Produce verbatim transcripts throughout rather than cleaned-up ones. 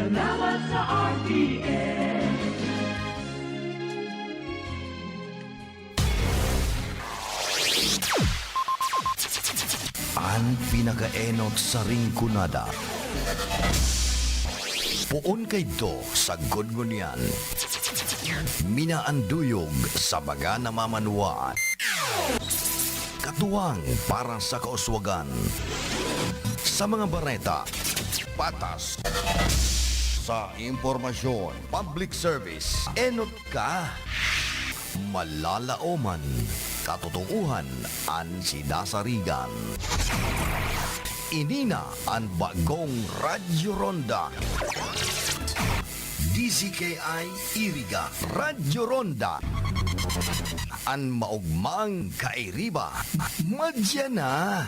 Salamat sa R T N. An pinakaenot sa Rinconada. Poon kaidto sa Gudgunian. Minaanduyog sa mga namamanwaan. Katuwang para sa kauswagan. Sa mga bareta, patas. Sa impormasyon, public service, enot ka. Malalaoman, katotoohan an sinasarigan. Ini na an bagong Radyo Ronda. D Z K I Iriga, Radyo Ronda. An maogmang kairiba, madya na.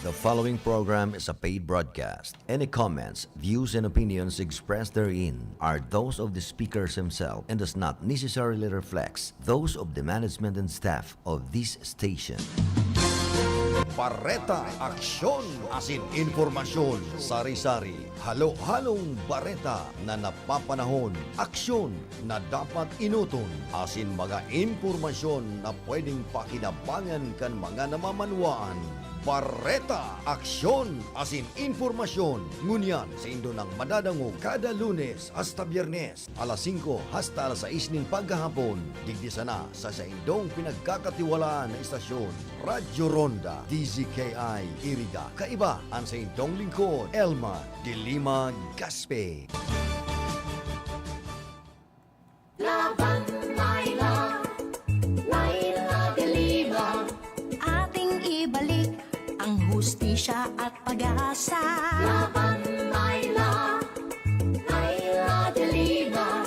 The following program is a paid broadcast. Any comments, views, and opinions expressed therein are those of the speakers himself and does not necessarily reflect those of the management and staff of this station. Bareta, aksyon, asin impormasyon, sari-sari, halo-halong bareta na napapanahon, aksyon na dapat enoton, asin mga impormasyon na pwedeng pakinabangan kan mga namamanwaan. Bareta, aksyon, asin impormasyon. Ngunyan, saindo nang madadangog kada Lunes hasta Biyernes, alas singko hasta alas sais nin paghahapon, digdi sana sa saindong pinagkakatiwalaan na istasyon, Radyo Ronda, D Z K I Iriga. Kaiba an saindong lingkod, Elma de Lima Gaspe. Laban Laila, Laila de Lima. Ating ibalik ang hustisya at pag-asa. Laban Laila, Laila de Lima.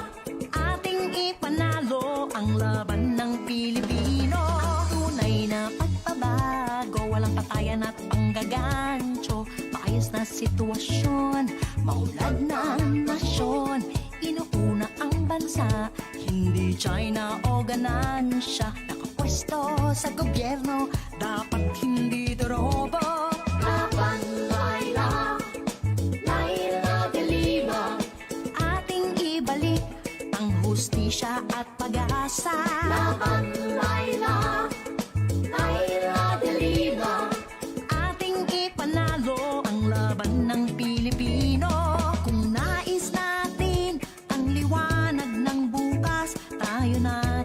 Ating ipanalo ang laban ng Pilipino. Tunay na pagbabago, walang patayan at panggagancho. Maayos na sitwasyon, maunlad na nasyon. Inuuna ang bansa, hindi China o ganansya. Nakapwesto sa gobyerno, dapat hindi dorobo. Laban Laila, Laila de Lima. Ating ibalik ang hustisya at pag-asa. Laban Laila, Laila de Lima. Ating ipanalo ang laban ng Pilipino. Kung nais natin ang liwanag ng bukas, tayo na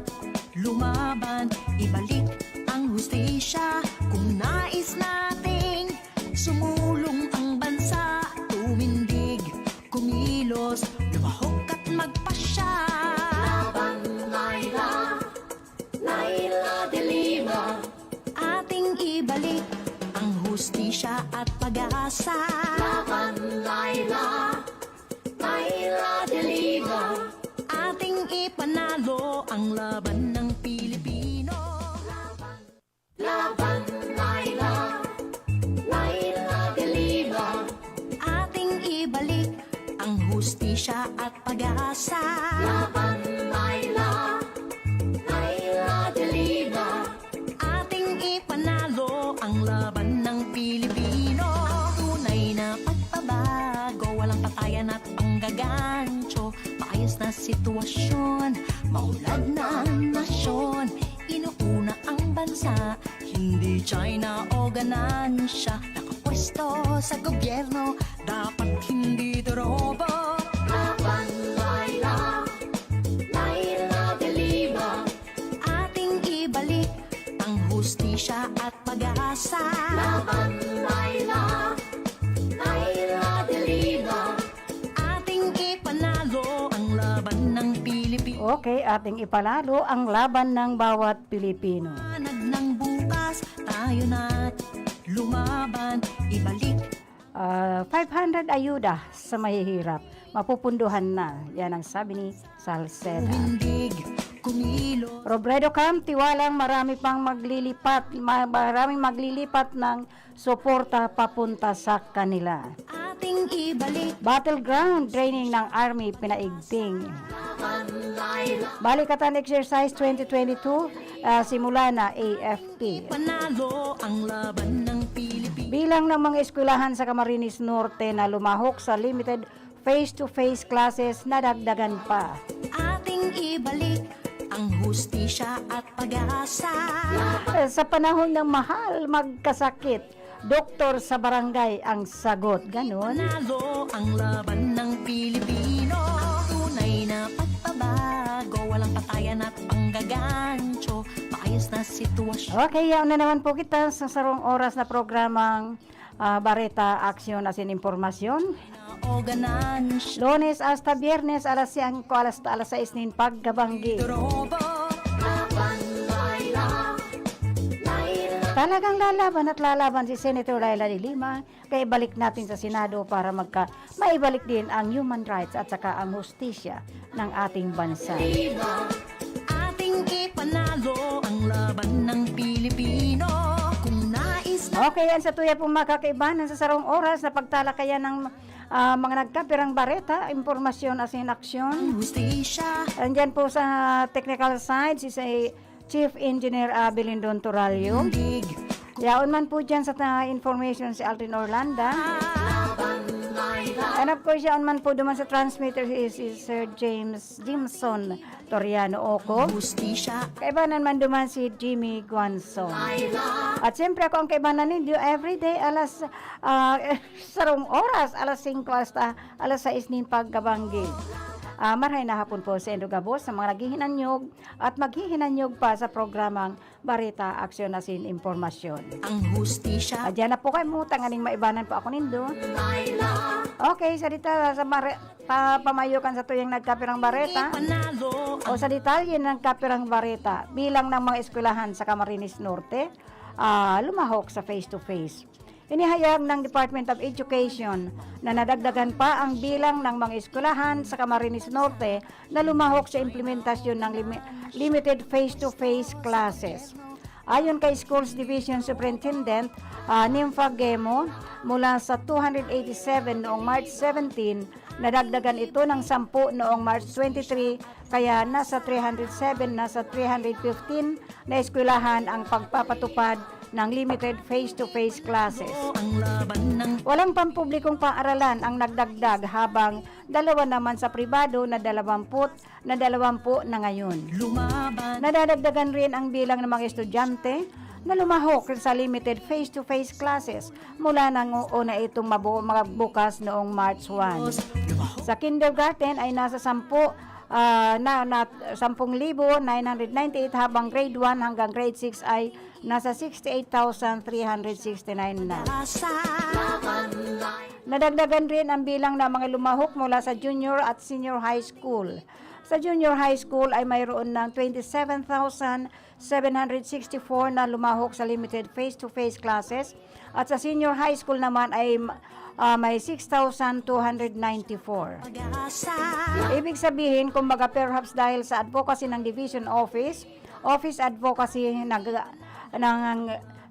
lumaban, ibalik ang hustisya. Kung nais nating sumulong ang bansa, tumindig, kumilos, lumahok at magpasya. Laban Laila, Laila de Lima. Ating ibalik ang hustisya at pag-asa. Laban Laila, Laila de Lima. Ating ipanalo ang laban ng Pilipino. Laban Laila, Laila de Lima. Ating ibalik ang hustisya at pag-asa. Laban Laila, Laila de Lima. Ating ipanalo ang laban ng Pilipino. Tunay na pagbabago, walang patayan at panggagancho. Maayos na sitwasyon, maunlad na nasyon. Inuuna ang bansa, hindi China o ganansya. Nakapwesto sa gobyerno, dapat hindi dorobo. Laban Laila, Laila de Lima. Ating ibalik ang hustisya at pag-asa. Laban Laila, Laila de Lima. Ating ipanalo ang laban ng Pilipinas. Okay, ating ipanalo ang laban ng bawat Pilipino. Liwanag ng bukas, tayo na lumaban, ibalik. Ah, five hundred ayuda sa mahihirap, mapupunduhan na. Yan ang sabi ni Salceda. Tumindig, kumilos. Robredo Camp, tiwalang marami pang maglilipat, ma-, maraming maglilipat ng suporta papunta sa kanila. Ating ibalik. Battleground training ng Army pinaigting. Balikatan Exercise twenty twenty-two, ah, simula na, A F P. Panalo ang laban ng Pilipinas. Lang ng mga eskwelahan sa Camarines Norte na lumahok sa limited face-to-face classes, nadagdagan pa. Ating ibalik ang hustisya at pag-asa. Sa panahon ng mahal magkasakit, doktor sa barangay ang sagot. Ganun. Panalo ang laban ng Pilipino. Tunay na pagbabago, walang patayan at panggagancho. Maayos na sitwasyon. Okay, yaon na naman po kita sa sarong oras na programang, ah, Bareta, Aksyon, asin Impormasyon. O ganansya. Lunes hasta Biyernes, alas singko, alas, alas sais nin pagkabanggi. Drobo. Laban, Laila. Laila. Talagang lalaban at lalaban si Senator Leila de Lima. Kaya ibalik natin sa Senado para magka-, maibalik din ang human rights at saka ang hustisya ng ating bansa. Ating ipanalo ang laban ng Pilipino. Kung nais na Okay, yan sa tuya pong makakaibanan sa sarong oras na pagtalakayan ng, ah, mga nagkapirang bareta, impormasyon asin aksyon. Hustisya. Andyan po sa technical side, si, si Chief Engineer Abelindon Toralio. Yaon man po dyan sa ta-, information si Aldrin Orlanda. And of course, yaon man po duman sa transmitter si, si Sir James Jimson Toriano Oco. Kaibanan man duman si Jimmy Guanzon. At siyempre ako ang kaibanan ninyo everyday alas, ah, sarong oras, alas singko hasta alas sais nin pagkabanggi. Ah, marhay na hapon po sa indo gabos, sa mga naghihinanyog at maghihinanyog pa sa programang Bareta, Aksyon asin Impormasyon. Ang hustisya. Adyan na po kayo mo, tanganing maibanan po ako nindo. Okay, sa dita, sa mare-, pa-, pamayokan sa tuyang nagkapirang bareta. Ipanalo. O sa detalye ng nagkapirang bareta, bilang ng mga eskwelahan sa Camarines Norte, ah, lumahok sa face-to-face. Inihayag ng Department of Education na nadagdagan pa ang bilang ng mga eskwelahan sa Camarines Norte na lumahok sa implementasyon ng limi-, limited face-to-face classes. Ayon kay Schools Division Superintendent, ah, Nympha Gemo, mula sa two hundred eighty-seven noong March seventeen, nadagdagan ito ng sampu noong March twenty-three, kaya nasa three hundred seven, nasa three hundred fifteen na eskwelahan ang pagpapatupad ng limited face-to-face classes. Walang pampublikong paaralan ang nagdagdag, habang dalawa naman sa pribado na dalawampu, na dalawampu na ngayon. Nadadagdagan rin ang bilang ng mga estudyante na lumahok sa limited face-to-face classes mula nang una itong mabu-, magbukas noong March one. Sa kindergarten ay nasa sampu, ah, na, na, sampung libo nine hundred ninety-eight, habang grade one hanggang grade six ay nasa sixty-eight thousand three hundred sixty-nine na. Nadagdagan rin ang bilang ng mga lumahok mula sa junior at senior high school. Sa junior high school ay mayroon ng twenty-seven thousand seven hundred sixty-four na lumahok sa limited face-to-face classes, at sa senior high school naman ay, ah, may six thousand two hundred ninety-four. Ibig sabihin, kumbaga, perhaps dahil sa advocacy ng division office, office advocacy, nag-, ng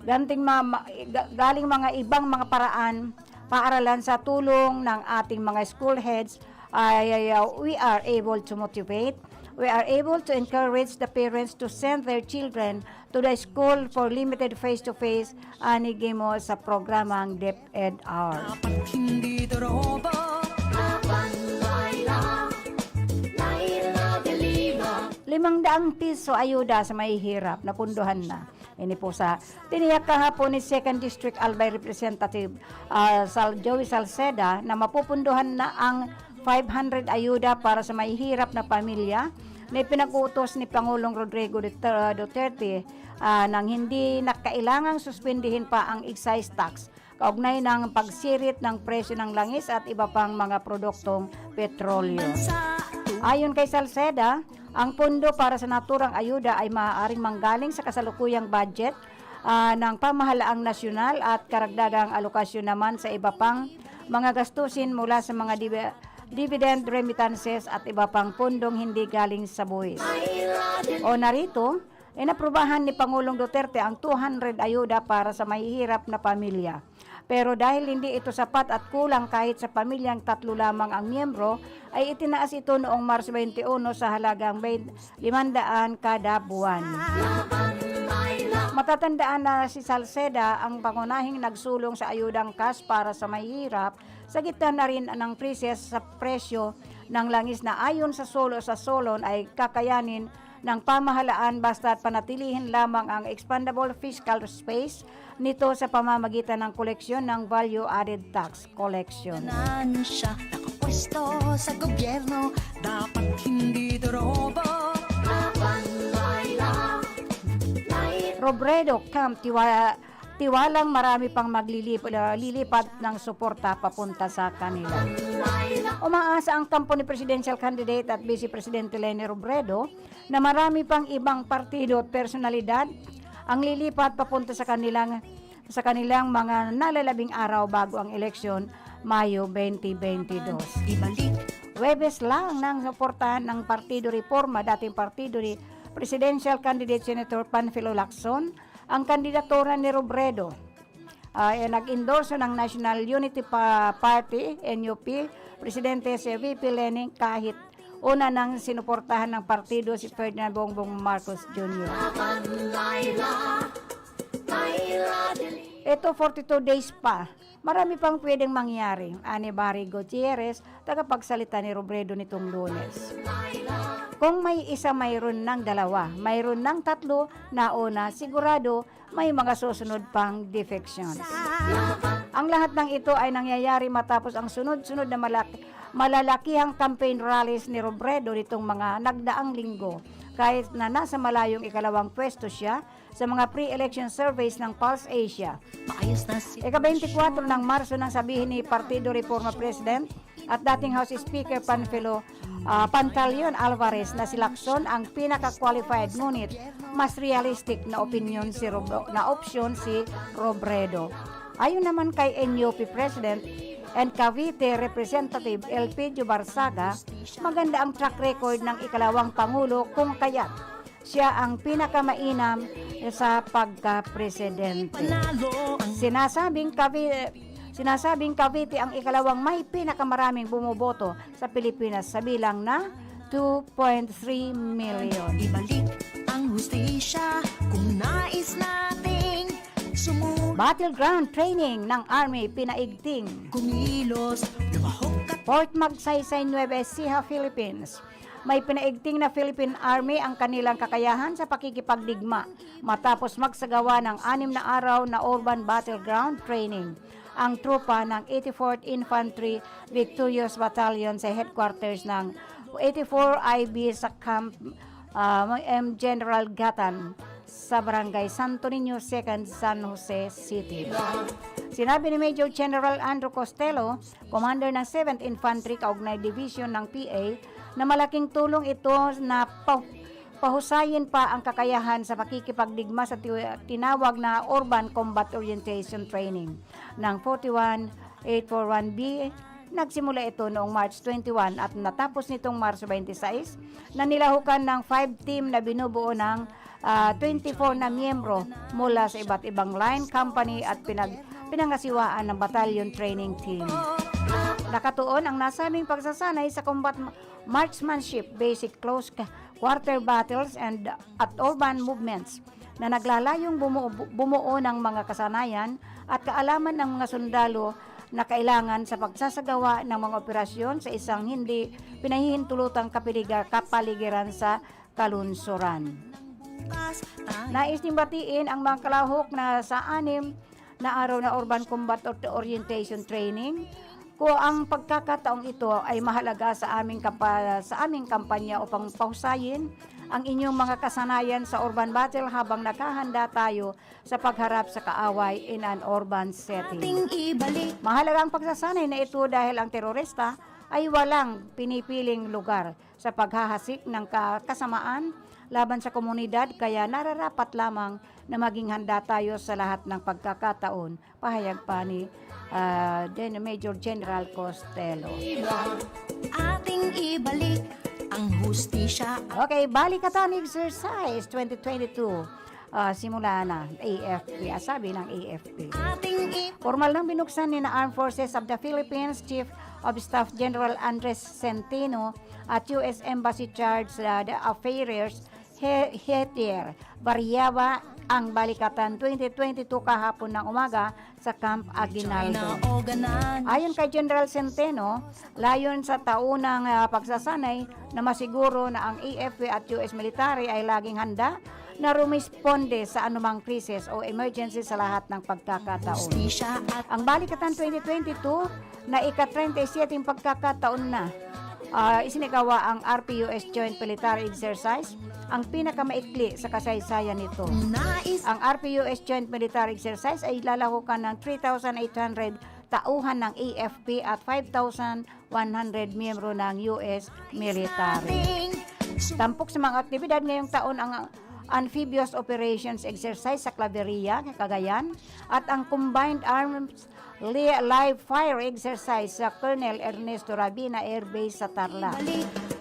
ganting ma-, ma-, ga-, galing mga ibang mga paraan, paaralan sa tulong ng ating mga school heads, ay, ay, uh, we are able to motivate, we are able to encourage the parents to send their children to the school for limited face-to-face, ani gimo sa programang DepEd Hour. Dapat hindi drobo. Laban, Laila, Laila de Lima. Limang daang piso ayuda sa mahihirap, napundohan na. Ini po sa tiniyak kahapon ni Second District Albay Representative, ah, Sal-, Joey Salceda, na mapupundohan na ang five hundred ayuda para sa mahihirap na pamilya na ipinag-utos ni Pangulong Rodrigo Duter-, Duterte, ah, nang hindi na kailangang suspindihin pa ang excise tax kaugnay ng pagsirit ng presyo ng langis at iba pang mga produktong petrolyo. Ayon kay Salceda, ang pondo para sa naturang ayuda ay maaaring manggaling sa kasalukuyang budget, ah, ng pamahalaang nasyonal at karagdagang alokasyon naman sa iba pang mga gastusin mula sa mga dibi-, dividend remittances at iba pang pondong hindi galing sa buwis. O narito, inaprubahan ni Pangulong Duterte ang two hundred ayuda para sa mahihirap na pamilya. Pero dahil hindi ito sapat at kulang kahit sa pamilyang tatlo lamang ang miyembro, ay itinaas ito noong Marso twenty-one sa halagang bain-, limandaan kada buwan. Matatandaan na si Salceda ang pangunahing nagsulong sa ayudang cash para sa mahihirap, sa gitna na rin ng krisis sa presyo ng langis na ayon sa solo sa Solon ay kakayanin ng pamahalaan basta't panatilihin lamang ang expandable fiscal space nito sa pamamagitan ng koleksyon ng value-added tax collection. Ganansya, nakapwesto sa gobyerno, dapat hindi drobo. Robredo Camp, tiwa-, tiwalang marami pang maglilip-, lilipat ng suporta papunta sa kanila. Umaasa ang kampo ni presidential candidate at Vice Presidente Leni Robredo na marami pang ibang partido at personalidad ang lilipat papunta sa kanilang, sa kanilang mga nalalabing araw bago ang eleksyon, Mayo twenty twenty-two. Ibalik. Huwebes lang nang suportahan ng Partido Reforma, dating partido ni presidential candidate Senator Panfilo Lacson, ang kandidatura ni Robredo. Ah, eh, nag-endorso ng National Unity Pa-, Party, N U P, presidente si V P Leni kahit una nang sinuportahan ng partido si Ferdinand Bongbong Marcos Junior. Ito, forty-two days pa. Marami pang pwedeng mangyari, ani Barry Gutierrez, tagapagsalita ni Robredo nitong Lunes. Kung may isa, mayroon ng dalawa, mayroon ng tatlo, nauna, sigurado may mga susunod pang defections. Ang lahat ng ito ay nangyayari matapos ang sunod-sunod na malak-, malalakihang campaign rallies ni Robredo nitong mga nagdaang linggo, kahit na nasa malayong ikalawang pwesto siya sa mga pre-election surveys ng Pulse Asia. Ika-twenty-four ng Marso nang sabihin ni Partido Reforma President at dating House Speaker Panfilo, ah, Pantaleon Alvarez na si Lacson ang pinaka-qualified, ngunit mas realistic na opinyon si Rob-, na opsyon si Robredo. Ayon naman kay N U P President and Cavite Representative Elpidio Barzaga, maganda ang track record ng ikalawang pangulo kung kaya't siya ang pinakamainam sa pagkapresidente. Sinasabing Cavi-, sinasabing Cavite ang ikalawang may pinakamaraming bumoboto sa Pilipinas sa bilang na two point three million. Ibalik ang hustisya kung nais nating sumu- Battleground training ng Army pinaigting. Kumilos, lumahok ka. Port Magsaysay, Nueva Ecija, Philippines. May pinaigting na Philippine Army ang kanilang kakayahan sa pakikipagdigma matapos magsagawa ng anim na araw na urban battleground training ang tropa ng eighty-fourth Infantry Victorious Battalion sa headquarters ng eighty-four I B sa Camp, ah, M General Gatan sa Barangay Santo Niño, Second, San Jose City. Sinabi ni Major General Andrew Costello, commander ng seventh Infantry Kaugnay Division ng P A, na malaking tulong ito na pa-, pahusayin pa ang kakayahan sa pakikipagdigma sa ti-, tinawag na Urban Combat Orientation Training ng forty-one eight four one B. Nagsimula ito noong March twenty-one at natapos nitong Marso twenty-six, na nilahukan ng five team na binubuo ng, ah, twenty-four na miyembro mula sa iba't ibang line, company at pinag-, pinangasiwaan ng battalion training team. Nakatuon ang nasabing pagsasanay sa combat ma-, marksmanship, basic close ca-, quarter battles, and at urban movements na naglalayong bumuo, bu-, bumuo ng mga kasanayan at kaalaman ng mga sundalo na kailangan sa pagsasagawa ng mga operasyon sa isang hindi pinahihintulutang kapiliga-, kapaligiran sa kalunsuran. Nais ning batiin ang mga kalahok na sa anim na araw na Urban Combat Or-, Orientation Training. Kung ang pagkakataong ito ay mahalaga sa aming kampa-, sa aming kampanya upang pahusayin ang inyong mga kasanayan sa urban battle habang naghahanda tayo sa pagharap sa kaaway in an urban setting. Ating ibalik. Mahalaga ang pagsasanay na ito dahil ang terorista ay walang pinipiling lugar sa paghahasik ng ka-, kasamaan laban sa komunidad, kaya nararapat lamang na maging handa tayo sa lahat ng pagkakataon, pahayag pa ni, ah, Gen-, Major General Costello. Ating ibalik ang hustisya. Okay, balik ka ta ni exercise twenty twenty-two. Ah, simula na, A F P, ah, sabi ng A F P. Ating i- Formal nang binuksan ni na Armed Forces of the Philippines Chief of Staff General Andres Centeno at U S Embassy Charge sa the Affairs He-, Hetier Variaba ang Balikatan twenty twenty-two kahapon ng umaga sa Camp Aguinaldo. Ayon kay General Centeno, layon sa taunang, ah, pagsasanay na masiguro na ang A F P at U S military ay laging handa na rumisponde sa anumang krisis o emergency sa lahat ng pagkakataon. Ang Balikatan twenty twenty-two na ika-treinta y siete pagkakataon na, ah, isinagawa ang R P U S Joint Military Exercise, ang pinakamaikli sa kasaysayan nito. Ang R P U S Joint Military Exercise ay lalahukan ng three thousand eight hundred tauhan ng A F P at five thousand one hundred miyembro ng U S military. Tampok sa mga aktibidad ngayong taon ang Amphibious Operations Exercise sa Claveria, Cagayan, at ang Combined Arms Li-, Live Fire Exercise sa Colonel Ernesto Rabina Air Base sa Tarlac.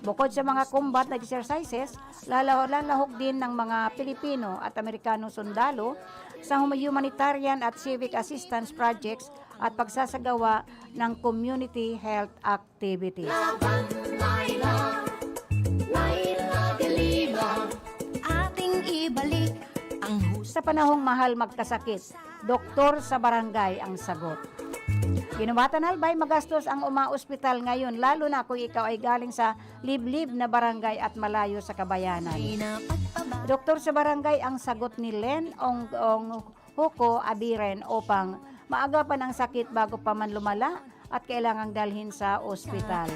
Bukod sa mga combat exercises, lalaho-, lalahok din ng mga Pilipino at Amerikanong sundalo sa hum-, humanitarian at civic assistance projects at pagsasagawa ng community health activities. Laban, Laila, Laila de Lima. Ating ibalik ang hus- Sa panahong mahal magkasakit, doktor sa barangay ang sagot. Ginubatan Albay, magastos ang umaospital ngayon, lalo na kung ikaw ay galing sa liblib na barangay at malayo sa kabayanan. Doktor sa barangay ang sagot ni Len Ong, Ong Huko Abiren upang maagapan ang sakit bago pa man lumala at kailangang dalhin sa ospital.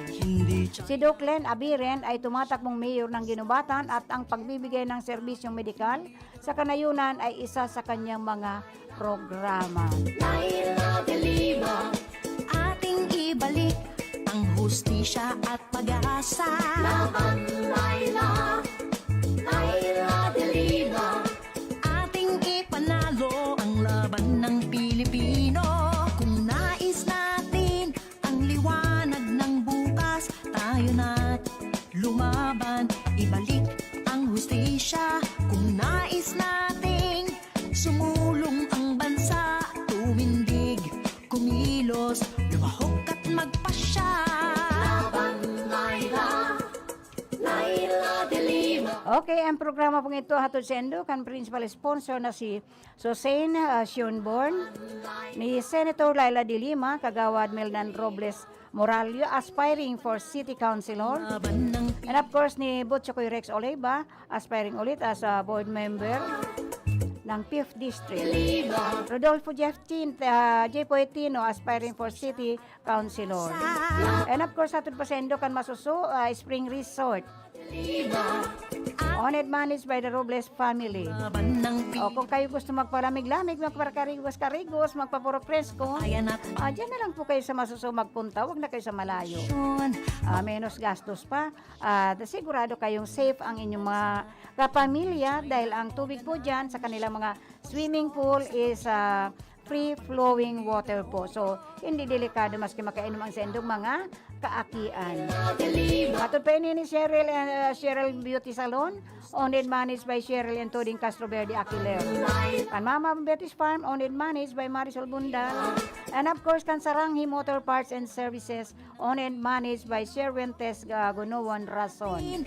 Si Doc Len Abiren ay tumatakbong mayor ng Ginubatan at ang pagbibigay ng serbisyong medikal sa kanayunan ay isa sa kanyang mga programa. Laila de Lima, ating ibalik ang hustisya at pag-asa. Laban, Laila, Laila de Lima. Ating ipanalo ang laban ng Pilipino. Kung nais natin ang liwanag ng bukas, tayo na lumaban, ibalik ang hustisya. Kung nais nating sumulong ang bansa, tumindig, kumilos, lumahok at magpasya. Laban, Laila, Laila de Lima. Okay, ang programa pong ito hatod saindo kan principal sponsor na si Susan, ah, Schönborn, ni Senator Laila de Lima, Kagawad Melnan Robles Morallo, aspiring for City Councilor, and of course ni Butchokoy Rex Oliva, aspiring ulit as a board member ng fifth District. Rodolfo Jeff Chin, ah, J. Poetino, aspiring for City Councilor. And of course, hatod pa saindo kan masuso, ah, Spring Resort. Owned, managed by the Robles family. O kung kayo gusto magpalamig-lamig, magpakarigos-karigos, magpapuro presko, ah, dyan na lang po kayo sa masuso magpunta, wag na kayo sa malayo. Ah, menos gastos pa. At sigurado kayong safe ang inyong mga kapamilya dahil ang tubig po dyan sa kanilang mga swimming pool is, ah, free-flowing water po. So, hindi delikado maski makainom ang saindong mga kaakian. Hatod pa ini ni Cheryl, ah, Cheryl Beauty Salon, owned and managed by Cheryl and Toding Castro Verde Aquiler. Kan Mama Betty's Farm, owned and managed by Marisol Bundal. And of course, kan Saranghi Motor Parts and Services, owned and managed by Sherwin Tess Gagunuan Rason.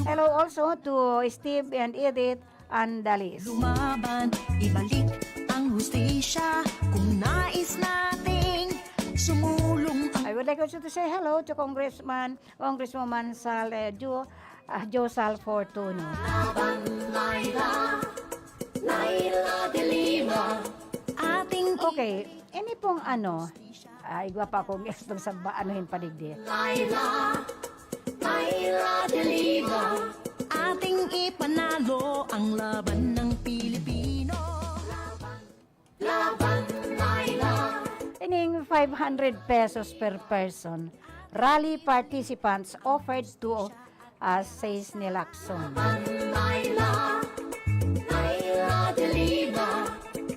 Hello also to Steve and Edith Andalis. Lumaban, ibalik ang hustisya kung nais nating sumulong ang I would like also to say hello to Congressman, Congresswoman Sal, eh, Jo, ah, Josal Fortuno. Laban, Laila, Laila de Lima. Ating Okay, ini pong ano, ay, igwa pa akong itong sa ba-, anuhin pa digdi. Laila, Laila de Lima. Ating ipanalo ang laban ng Pilipino. Laban, Laila. Ining five hundred pesos per person, rally participants offered to, ah, says ni Lacson. Laban, Laila, Laila de Lima.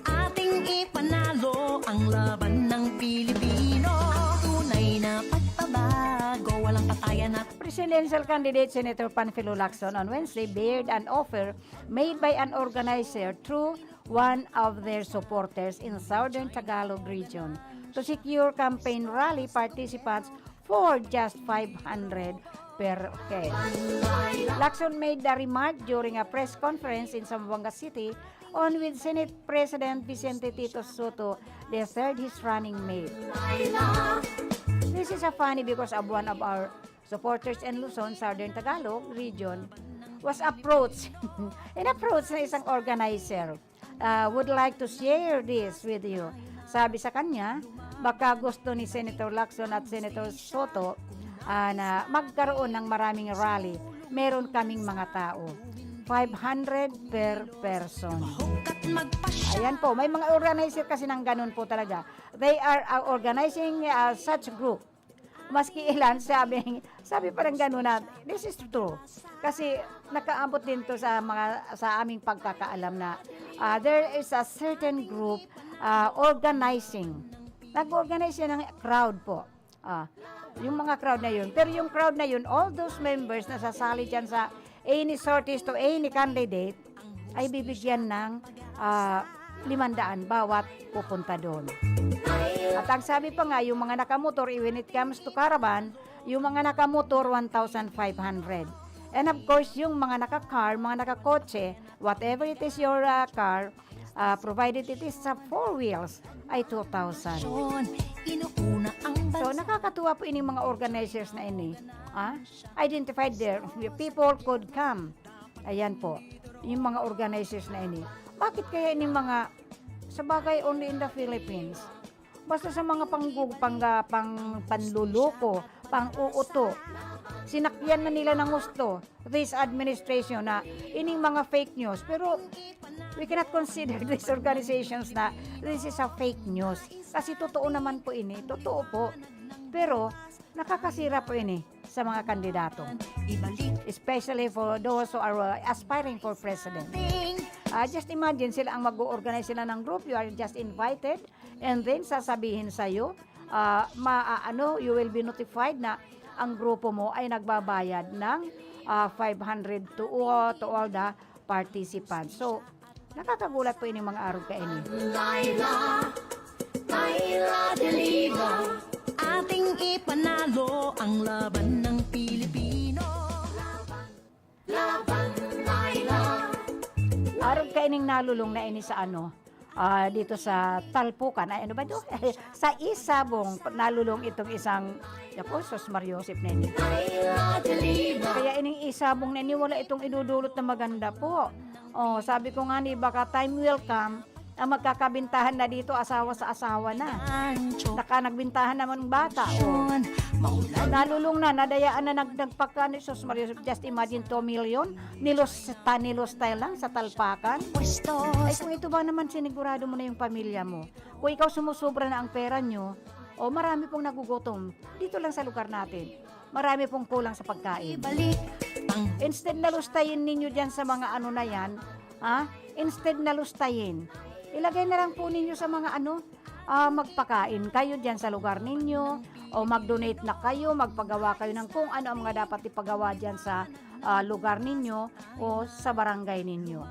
Ating ipanalo ang laban ng Pilipino. Tunay na pagbabago, walang patayan at Presidential candidate Senator Panfilo Lacson on Wednesday bared an offer made by an organizer through one of their supporters in Southern Tagalog region to secure campaign rally participants for just five hundred per head. Lacson made the remark during a press conference in Zamboanga City on with Senate President Vicente Tito Sotto the third, his running mate. This is a funny because of one of our supporters in Luzon, Southern Tagalog region, was approached, in-approach na isang organizer, uh, would like to share this with you. Sabi sa kanya, baka gusto ni Senator Lacson at Senator Sotto, ah, na magkaroon ng maraming rally. Meron kaming mga tao. Five hundred per person. Ayan po, may mga organizer kasi ng ganun po talaga. They are, uh, organizing, uh, such group. Maski ilan, sabi, sabi pa ng ganun na, this is true. Kasi nakaabot din to sa mga, sa aming pagkakaalam na, ah, there is a certain group, ah, organizing. Nag-organize yan ng crowd po. Ah, yung mga crowd na yun. Pero yung crowd na yun, all those members na sasali dyan sa any sorties to any candidate, ay bibigyan ng, ah, limandaan bawat pupunta doon. At ang sabi pa nga, yung mga nakamotor, when it comes to caravan, yung mga nakamotor, one thousand five hundred. And of course, yung mga naka-car, mga nakakotse, whatever it is your, ah, car, ah, provided it is sa four wheels, ay two thousand. So, nakakatuwa po ining mga organizers na ini. Ah, identified there, people could come. Ayan po, yung mga organizers na ini. Bakit kaya ining mga, sa bagay, only in the Philippines? Basta sa mga panggu-, pangga-, pang-, panluloko, pang-uuto, sinakyan na nila ng gusto this administration na ining mga fake news. Pero we cannot consider these organizations na this is a fake news. Kasi totoo naman po ini, totoo po. Pero nakakasira po ini sa mga kandidato. Especially for those who are, uh, aspiring for president. Ah, just imagine, sila ang mag-o-organize sila ng group, you are just invited, and then sasabihin sa'yo, ah, ma-, ah, ano, you will be notified na ang grupo mo ay nagbabayad ng, ah, five hundred to, to all the participants. So, nakakagulat po ining mga arog kaini. Laila, Laila de Lima. Ating ipanalo ang laban ng Pilipino. Laban, Laila. Arog kaining nalulong na ini sa ano, ah, dito sa Talpukan. Ay, ano ba ito? Sa Isabong, nalulong itong isang, ako, sus, Mario Joseph na ini. Laila de Lima. Kaya ining Isabong na ini, wala itong idudulot na maganda po. Oh, sabi ko nga ni, baka time will come, ang magkakabintahan na dito, asawa sa asawa na. Ancho. Naka, nagbintahan naman bata, oh. Maulan. Nalulong na, nadayaan na, nag-, nagpaka-, ni sus, Mario Joseph, just imagine, two million, nilos-, ta-, nilostay lang sa talpakan. Pwesto. Ay, kung ito ba naman, sinigurado mo na yung pamilya mo. Kung ikaw, sumusubra na ang pera nyo, o marami pong nagugutom dito lang sa lugar natin. Marami pong kulang sa pagkain. Ibalik ang Instead na lustayin ninyo dyan sa mga ano na yan, ha? Instead na lustayin, ilagay na lang po ninyo sa mga ano, ah, magpakain kayo dyan sa lugar ninyo, o mag-donate na kayo, magpagawa kayo ng kung ano ang mga dapat ipagawa dyan sa, ah, lugar ninyo o sa barangay ninyo.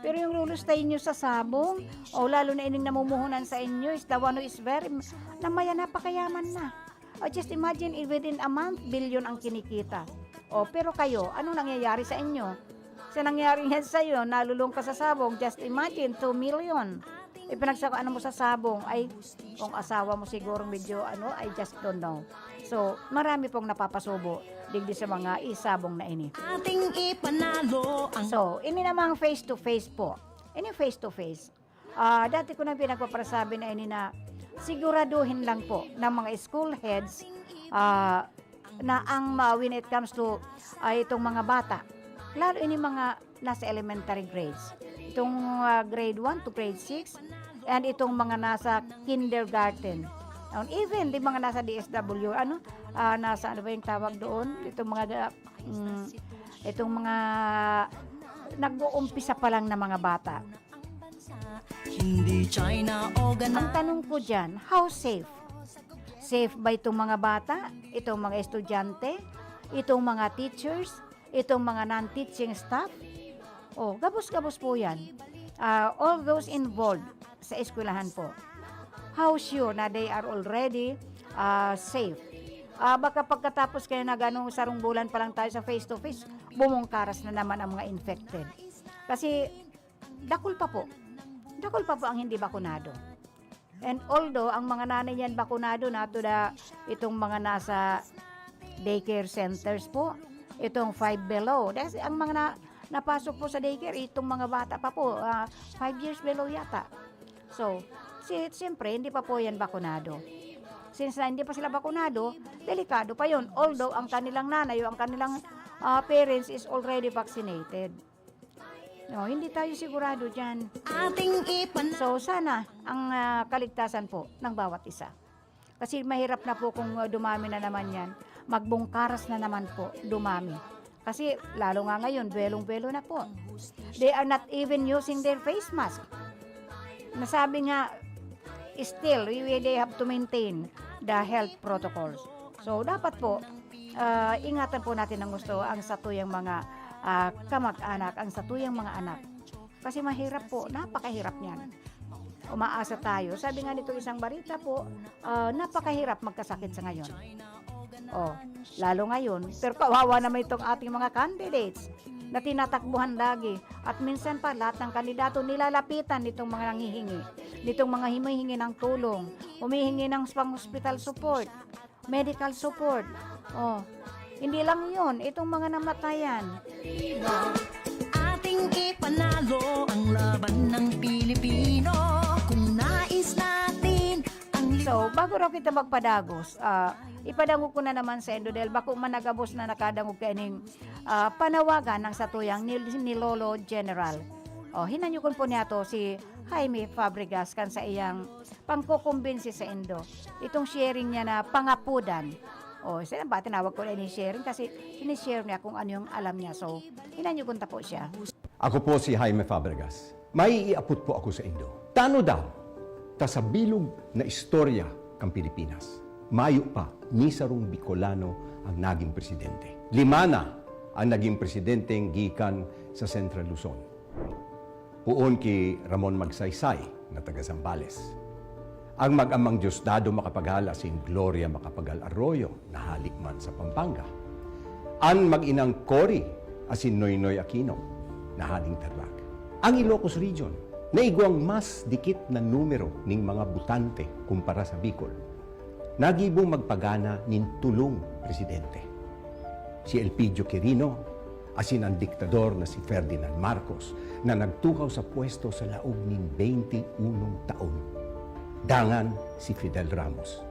Pero yung lulustayin nyo sa sabong, o lalo na ining namumuhunan sa inyo, is the one who is very, na maya napakayaman na. O, just imagine, eh, within a month, bilyon ang kinikita. O, pero kayo, anong nangyayari sa inyo? Sa nangyari yan sa'yo, nalulong ka sa sabong, just imagine, two million. Ipinagsakaan mo sa sabong, ay, kung asawa mo siguro medyo, ano, I just don't know. So, marami pong napapasubo digdi sa mga isabong na ini. Ating ipanalo ang So, ini namang face-to-face po. Ini face-to-face. Ah, dati ko nang pinagpapasabi na ini na siguraduhin lang po ng mga school heads, ah, na ang ma-, when it comes to, ah, itong mga bata, lalo ini mga nasa elementary grades, itong, ah, grade one to grade six, and itong mga nasa kindergarten, and even di mga nasa D S W, ano, ah, nasa, ano ba yung tawag doon? Itong mga, mm, itong mga nag-uumpisa pa lang na mga bata. Hindi China o Ang tanong ko dyan, how safe? Safe ba itong mga bata, itong mga estudyante, itong mga teachers, itong mga non-teaching staff? Oh, gabos-gabos po yan. Ah, all those involved sa eskwelahan po. How sure na they are already, ah, safe? Ah, baka pagkatapos kaya na ganong sarong bulan pa lang tayo sa face-to-face, bumungkaras na naman ang mga infected. Kasi dakul pa po. Dakul pa po ang hindi bakunado. And although ang mga nanay niyan bakunado na to the, itong mga nasa daycare centers po, itong five below. Dahil ang mga na, napasok po sa daycare, itong mga bata pa po, ah, five years below yata. So, si, siyempre, hindi pa po yan bakunado. Since na hindi pa sila bakunado, delikado pa yon. Although ang kanilang nanay o ang kanilang ah, parents is already vaccinated. No, hindi tayo sigurado dyan. Ating ipan- So, sana ang ah, kaligtasan po ng bawat isa. Kasi mahirap na po kung ah, dumami na naman yan. Magbungkaras na naman po, dumami. Kasi lalo nga ngayon, buwelong-buwelo na po. They are not even using their face mask. Nasabi nga, still, we, we- they have to maintain the health protocols. So, dapat po, ah, ingatan po natin ng gusto ang satuyang mga ah, kamag-anak, ang satuyang mga anak. Kasi mahirap po, napakahirap niyan. Umaasa tayo. Sabi nga nito isang barita po, ah, napakahirap magkasakit sa ngayon. Oh, lalo ngayon. Pero kawawa naman itong ating mga candidates na tinatakbuhan lagi. At minsan pa, lahat ng kandidato nilalapitan nitong mga nanghihingi, nitong mga humihingi ng tulong, humihingi ng pang-hospital support, medical support. Oh, hindi lang yon, itong mga namatayan. Ating ipanalo ang laban ng Pilipino. Kung nais natin ang So, bago raw kita magpadagos, ah, ipadangog ko na naman sa indo dahil bako man nagabos na nakadangog kaining ah, panawagan ng satuyang ni, ni Lolo General. O, hinanyukon po niya to si Jaime Fabregas kan sa iyang pangkukumbinsi sa indo. Itong sharing niya na pangapudan. O, sila ba tinawag ko na ini sharing kasi sinishare niya kung ano yung alam niya. So, hinanyukon ta po siya. Ako po si Jaime Fabregas. May iapot po ako sa indo. Tano daw, ta sa bilog na istorya kan Pilipinas, mayo pa ni sarong Bicolano ang naging presidente. Lima na ang naging presidenteng gikan sa Central Luzon. Poon ki Ramon Magsaysay na taga Zambales. Ang mag-amang Diosdado Macapagal asin Gloria Macapagal Arroyo na hale man sa Pampanga. An mag-inang Cory asin Noynoy Aquino na haling Tarlac. Ang Ilocos Region na igwang mas dikit na numero nin mga botante kumpara sa Bicol, nagibong magpagana nin tolong presidente. Si Elpidio Quirino asin an diktador na si Ferdinand Marcos na nagtukaw sa pwesto sa laog nin beinte unong taon. Dangan si Fidel Ramos,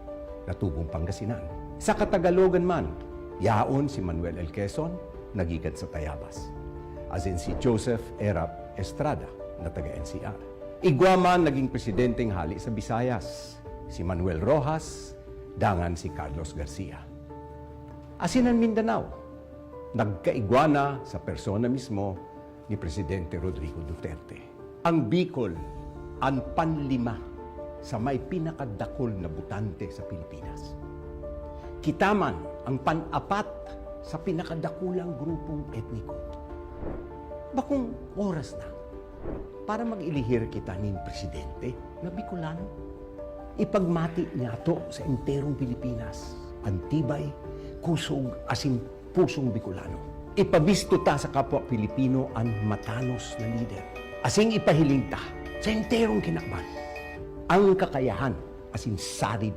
na tubong Pangasinan. Sa Katagalogan man, yaon si Manuel L. Quezon, na gikan sa Tayabas, asin si Joseph Erap Estrada, na taga N C R. Igwa man naging presidenteng hale sa Visayas, si Manuel Roxas, dangan si Carlos Garcia. Asin an Mindanao, nagkaigwa na sa persona mismo ni Presidente Rodrigo Duterte. Ang Bicol an panlima sa may pinakadakul na botante sa Pilipinas. Kita man ang pan-apat sa pinakadakulang grupong etniko. Bakong oras na para mag-elihir kita nin presidente na Bicolano. Ipagmati niyato sa enterong Pilipinas an tibay, kusog asin pusong Bicolano. Ipabisto ta sa kapwa Pilipino an matanos na lider. Asin ipahiling ta sa enterong kinaban ang kakayahan asin sarig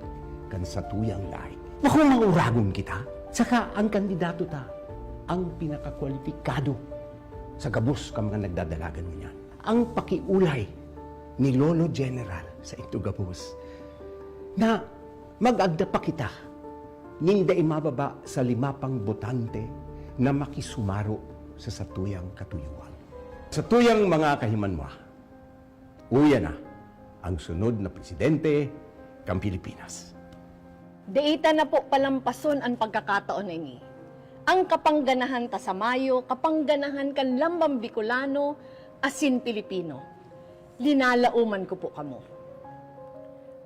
kan satuyang lahi. Bakong mauragon kita, saka ang kandidato ta ang pinakakwalipikado sa gabos kan mga nagdadalagan ngunyan. Ang pakiolay ni Lolo General sa indo gabos na mag-agda pa kita nin dai mababa sa lima pang botante na makisumaro sa satuyang katuyohan. Satuyang mga kahimanwa, uya na ang sunod na presidente kan Pilipinas. Dai ta na po palampason an pagkakataon na ini. Ang kapangganahan ta sa mayo, kapangganahan kan lambang Bicolano asin Pilipino. Linalaoman ko po kamo.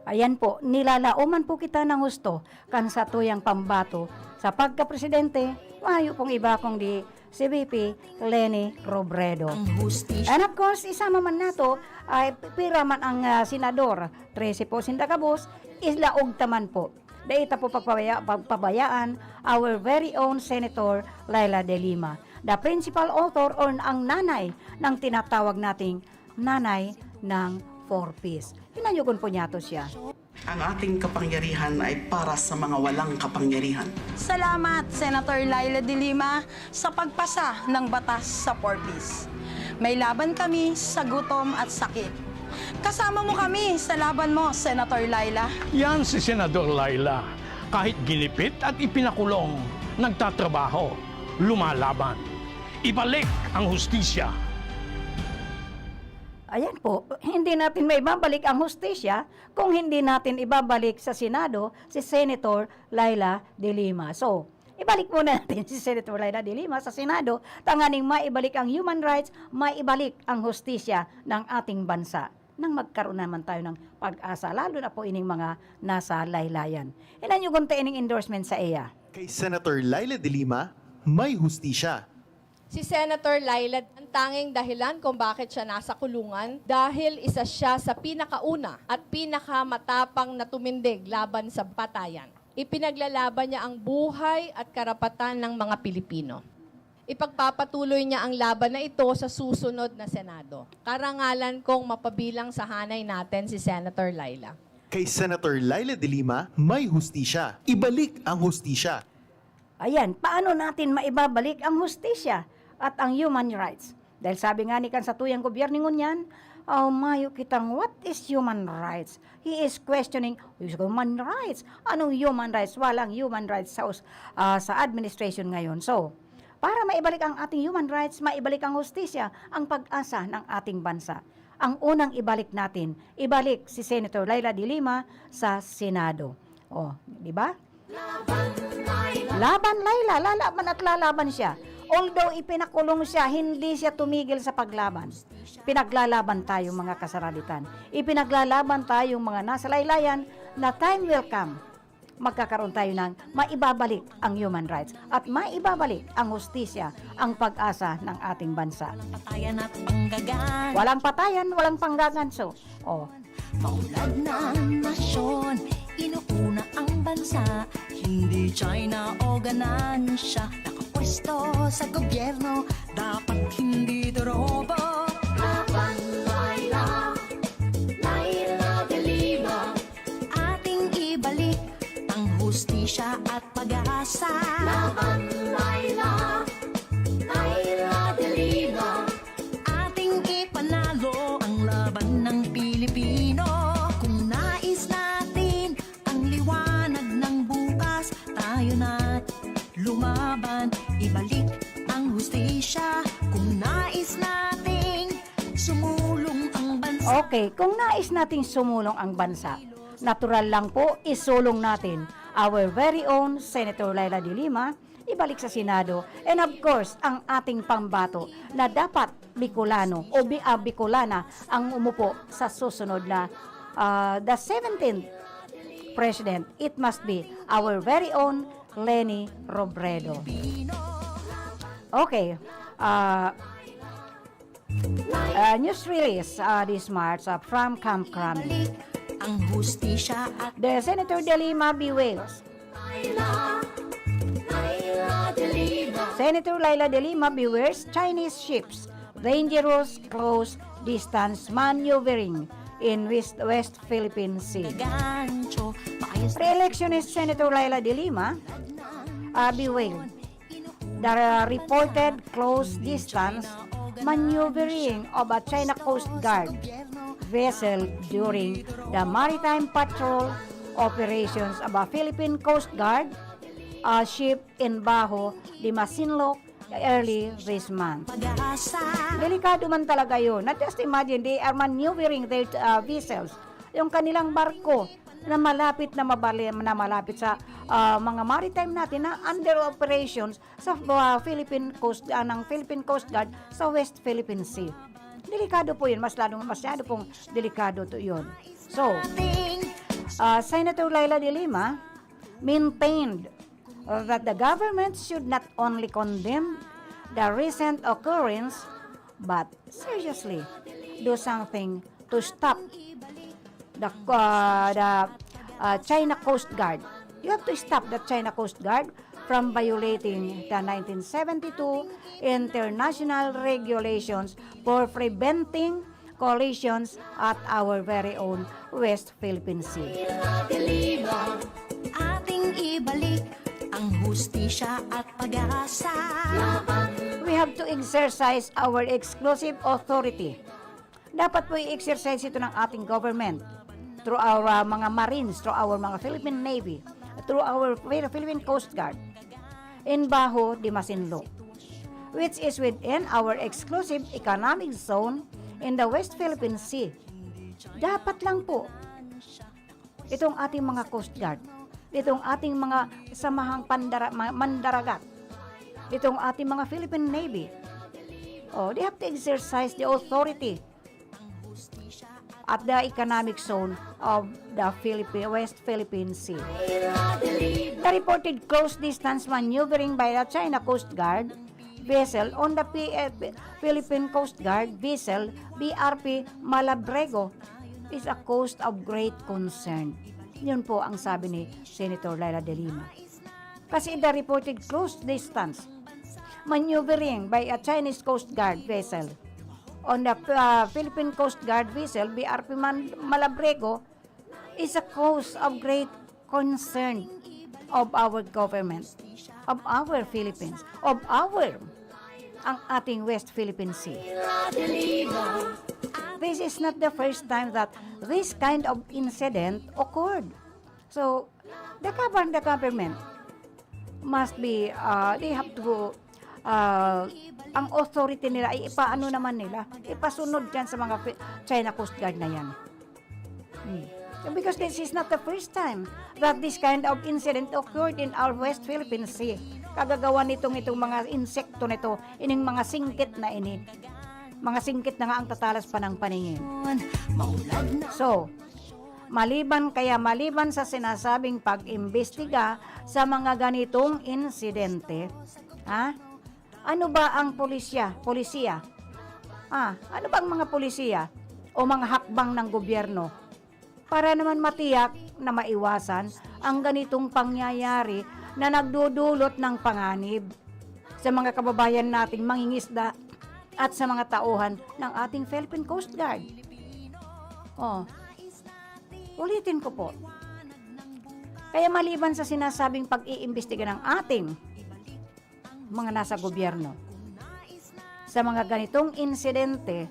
Ayan po, nilalaoman po kita ng husto kan satuyang pambato sa pagkapresidente, mayo pong iba kundi si V P Leni Robredo. Ang hustisya. And of course, isama man nato ay pira man ang ah, senador, trese po sinda gabos, ilaog ta man po. Dai ta po pagpabaya, pagpabayaan our very own Senator Leila de Lima, the principal author or ang nanay ng tinatawag nating nanay ng Four Ps. Hinanyogon po niyato siya. Ang ating kapangyarihan ay para sa mga walang kapangyarihan. Salamat, Senator Leila de Lima, sa pagpasa ng batas sa Four Ps. May laban kami sa gutom at sakit. Kasama mo kami sa laban mo, Senator Leila. Yan si Senador Leila. Kahit ginipit at ipinakulong, nagtatrabaho, lumalaban. Ibalik ang hustisya. Ayan po, hindi natin maibabalik ang hustisya kung hindi natin ibabalik sa Senado si Senator Leila de Lima. So, ibalik muna natin si Senator Leila de Lima sa Senado, tanganing maibalik ang human rights, maibalik ang hustisya ng ating bansa. Nang magkaroon naman tayo ng pag-asa, lalo na po ining mga nasa laylayan. Hinanyogon ta ining endorsement sa iya. Kay Senator Leila de Lima, may hustisya. Si Senator Leila ang tanging dahilan kung bakit siya nasa kulungan dahil isa siya sa pinakauna at pinakamatapang na tumindig laban sa patayan. Ipinaglalaban niya ang buhay at karapatan ng mga Pilipino. Ipagpapatuloy niya ang laban na ito sa susunod na Senado. Karangalan kong mapabilang sa hanay natin si Senator Leila. Kay Senator Leila de Lima, may hustisya. Ibalik ang hustisya. Ayan, paano natin maibabalik ang hustisya at ang human rights? Dahil sabi nga ni kan satuyang gobyerno ngunyan, oh, mayo kitang what is human rights? He is questioning human rights. Anong human rights? Walang human rights sa, us- ah, sa administration ngayon. So, para maibalik ang ating human rights, maibalik ang hustisya, ang pag-asa ng ating bansa. Ang unang ibalik natin, ibalik si Senator Leila de Lima sa Senado. Oh, di ba? Laban, Leila, lalaban at lalaban siya. Although ipinakulong siya, hindi siya tumigil sa paglaban. Pinaglalaban tayo, mga kasaralitan. Ipinaglalaban tayong mga nasa laylayan na time will come, magkakaroon tayo ng maibabalik ang human rights at maibabalik ang hustisya, ang pag-asa ng ating bansa. Patayan at panggagan. Walang patayan, walang panggaganso. Oh. Maunlad na nasyon, inuuna ang bansa. Hindi China o ganansya, nakapwesto sa gobyerno, dapat hindi dorobo. Laban, Laila, Laila de Lima. Ating ibalik ang hustisya at pag-asa. Laban, Laila, Laila de Lima. Ating ipanalo ang laban ng Pilipino. Kung nais natin ang liwanag ng bukas, tayo na lumaban. Ibalik ang hustisya. Kung nais nating sumulong ang bansa. Okay, kung nais nating sumulong ang bansa, natural lang po, isulong natin our very own Senator Leila de Lima, ibalik sa Senado, and of course, ang ating pambato na dapat Bicolano o Bi- ah, Bicolana ang umupo sa susunod na ah, the seventeenth President. It must be our very own Leni Robredo. Okay. Uh, uh, news release uh, this March uh, from Camp Crame. Ang hustisya at The Senator De Lima bewails. Senator Leila De Lima bewails Chinese ships dangerous close distance maneuvering in West, West Philippine Sea. gancho, maayos Re-electionist Senator Leila De Lima uh, bewailed the reported close distance maneuvering of a China Coast Guard vessel during the maritime patrol operations of a Philippine Coast Guard uh, ship in Bajo de Masinloc early this month. pag-asa. Delikado man talaga yun. Na just imagine, they are maneuvering their uh, vessels. Yung kanilang barko na malapit na mabali, na malapit sa uh, mga maritime natin na under operations sa uh, Philippine Coast uh, ng Philippine Coast Guard sa West Philippine Sea. Delikado po yun. Mas lalo, masyado pong delikado to yun. So, uh, Senator Leila de Lima maintained that the government should not only condemn the recent occurrence but seriously do something to stop the, uh, the uh, China Coast Guard. You have to stop the China Coast Guard from violating the nineteen seventy-two international regulations for preventing collisions at our very own West Philippine Sea. Ating ibalik ang hustisya at pag-asa. We have to exercise our exclusive authority. Dapat po i-exercise ito ng ating government through our uh, mga marines, through our mga Philippine Navy, through our Phil- Philippine Coast Guard in Bajo de Masinloc, which is within our exclusive economic zone in the West Philippine Sea. Dapat lang po itong ating mga Coast Guard, itong ating mga samahang pandara, ma- mandaragat, itong ating mga Philippine Navy. Oh, they have to exercise the authority at the economic zone of the Philippine West Philippine Sea. The reported close distance maneuvering by the China Coast Guard vessel on the P- eh, Philippine Coast Guard vessel B R P Malabrego is a cause of great concern. Yun po ang sabi ni Senator Leila de Lima. Kasi the reported close distance maneuvering by a Chinese Coast Guard vessel on the uh, Philippine Coast Guard vessel B R P Man- Malabrego is a cause of great concern of our government, of our Philippines, of our ang ating West Philippine Sea. This is not the first time that this kind of incident occurred. So, the govern the government must be uh, they have to uh, ang authority nila ay ipaano naman nila, ipasunod dyan sa mga China Coast Guard na yan. Hmm. Because this is not the first time that this kind of incident occurred in our West Philippine Sea. Kagagawa nitong itong mga insekto nito, ining mga singkit na ini. Mga singkit na nga ang tatalas pa ng paningin. So, maliban kaya maliban sa sinasabing pag-imbestiga sa mga ganitong insidente, ha? Ano ba ang pulisya, polisiya? Ah, ano bang mga polisiya o mga hakbang ng gobyerno para naman matiyak na maiwasan ang ganitong pangyayari na nagdudulot ng panganib sa mga kababayan nating mangingisda at sa mga tauhan ng ating Philippine Coast Guard? Oh, ulitin ko po. Kaya maliban sa sinasabing pag-iimbestiga ng ating mga nasa gobyerno, sa mga ganitong insidente,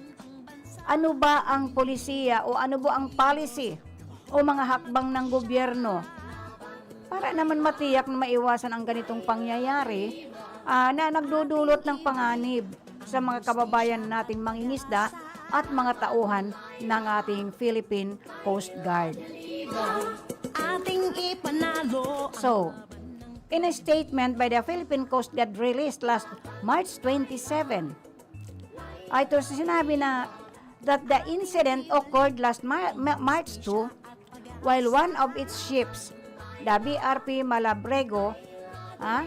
ano ba ang polisiya o ano ba ang policy o mga hakbang ng gobyerno para naman matiyak na maiwasan ang ganitong pangyayari ah, na nagdudulot ng panganib sa mga kababayan nating mangingisda at mga tauhan ng ating Philippine Coast Guard. Ating ipanalo So, in a statement by the Philippine Coast Guard released last March twenty-seven, ay ito sinabi na that the incident occurred last Mar- Ma- March two while one of its ships, the B R P Malabrego, ah,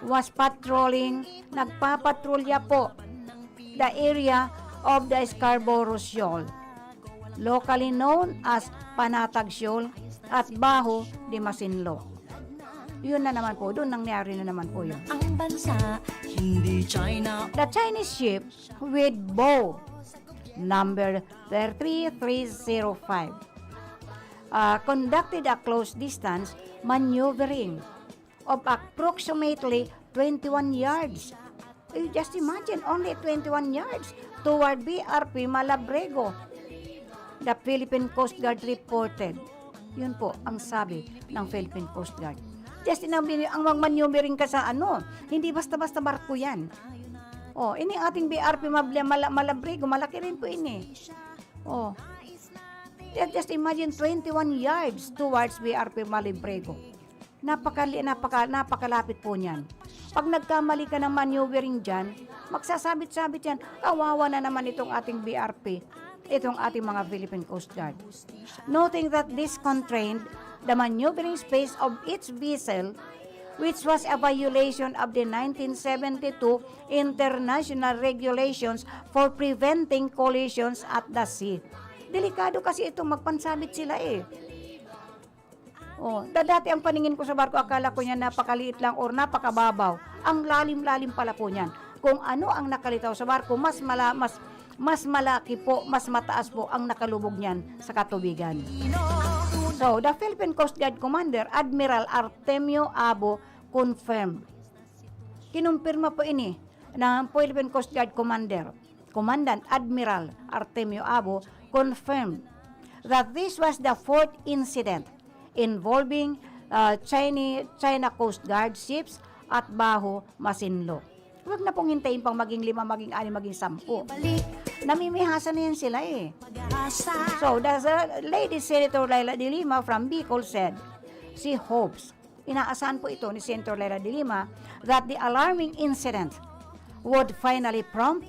was patrolling, nagpapatrolya po the area of the Scarborough Shoal, locally known as Panatag Shoal at Baho de Masinloc. Yun na naman po, doon nangyari na naman po yun. Ang bansa, hindi China. The Chinese ship with bow number three three zero five uh, conducted a close distance maneuvering of approximately twenty-one yards. You just imagine, only twenty-one yards toward B R P Malabrego. The Philippine Coast Guard reported. Yun po ang sabi ng Philippine Coast Guard. Just imagine, ang magmaneuvering ka sa ano, hindi basta-basta barko yan. Oh, ini ating B R P Mabla- Mala- Malabrego, malaki rin po ini. Oh. Just, just imagine twenty-one yards towards B R P Malabrego. Napakali, napaka, napakalapit po niyan. Pag nagkamali ka ng maneuvering dyan, magsasabit-sabit yan. Kawawa na naman itong ating B R P, itong ating mga Philippine Coast Guard. Noting that this constrained the maneuvering space of each vessel, which was a violation of the nineteen seventy-two international regulations for preventing collisions at the sea. Delikado kasi itong magpansabit sila eh. Oh, da- dati ang paningin ko sa barko, akala ko niya napakaliit lang or napakababaw. Ang lalim-lalim pala po niyan. Kung ano ang nakalitaw sa barko, mas mala, mas Mas malaki po, mas mataas po ang nakalubog niyan sa katubigan. So, the Philippine Coast Guard Commander, Admiral Artemio Abo, confirmed. Kinumpirma po ini ng Philippine Coast Guard Commander, Commandant Admiral Artemio Abo, confirmed that this was the fourth incident involving, uh, China, China Coast Guard ships at Baho Masinloc. Huwag na pong hintayin pang maging lima, maging anim, maging sampu. Namimihasan na yan sila eh. So, the, the lady Senator Leila de Lima from Bicol said she hopes, inaasahan po ito ni Senator Leila de Lima, that the alarming incident would finally prompt